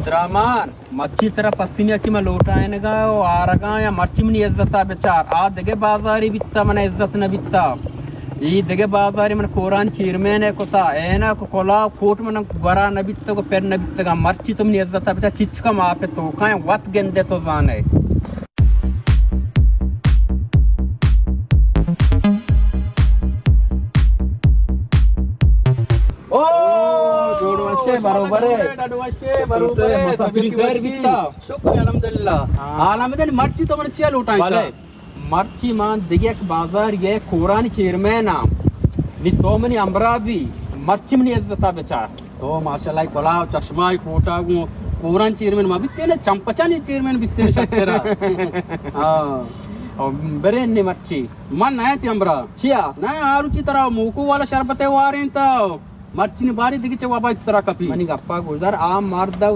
درامان، مرچی ترا پسنی اچی من لوٹائینگا و آرگا یا مرچی منی عزتا بچار۔ آ دگہ بازاری بیتا، من عزت نہ بیتا۔ ای دگہ بازاری من کوران چیرمین کتا، اینا کو کلا کوٹ من گورا نہ بیتگ و پر نہ بیتگا۔ مرچی تو منی عزتا بچار، چچکم آپ توکائیں وت گندے تو زانے۔ او، جوڑ وشے، بروبرے۔ ڈاڈو وشے، بروبرے، مسافری خیر بیتا؟ شکر الحمدللہ۔ ہاں۔ حالا مدن مرچی تو من چیا لوٹائیں؟ بلے۔ مرچی مان دگہ یک بازار یک کورانی چیرمین آں۔ نی تو منی ہمراہ بی، مرچی منی عزتا بچار۔ تو ماشاءاللہ کلا چشمہ کوٹا گوں کوران چیرمین ما بیتے نے، چمپچانی چیرمین بیتے نے شترا۔ ہاں۔ او برے نے مرچی۔ من نہ تی ہمراہ۔ چیا؟ نہ، آ روچی ترا موکو والا شربت واریں تا۔ مرچی نے باری دگہ چہ وابا سرا کپی۔ منی گپا گوشدار، آ مرد و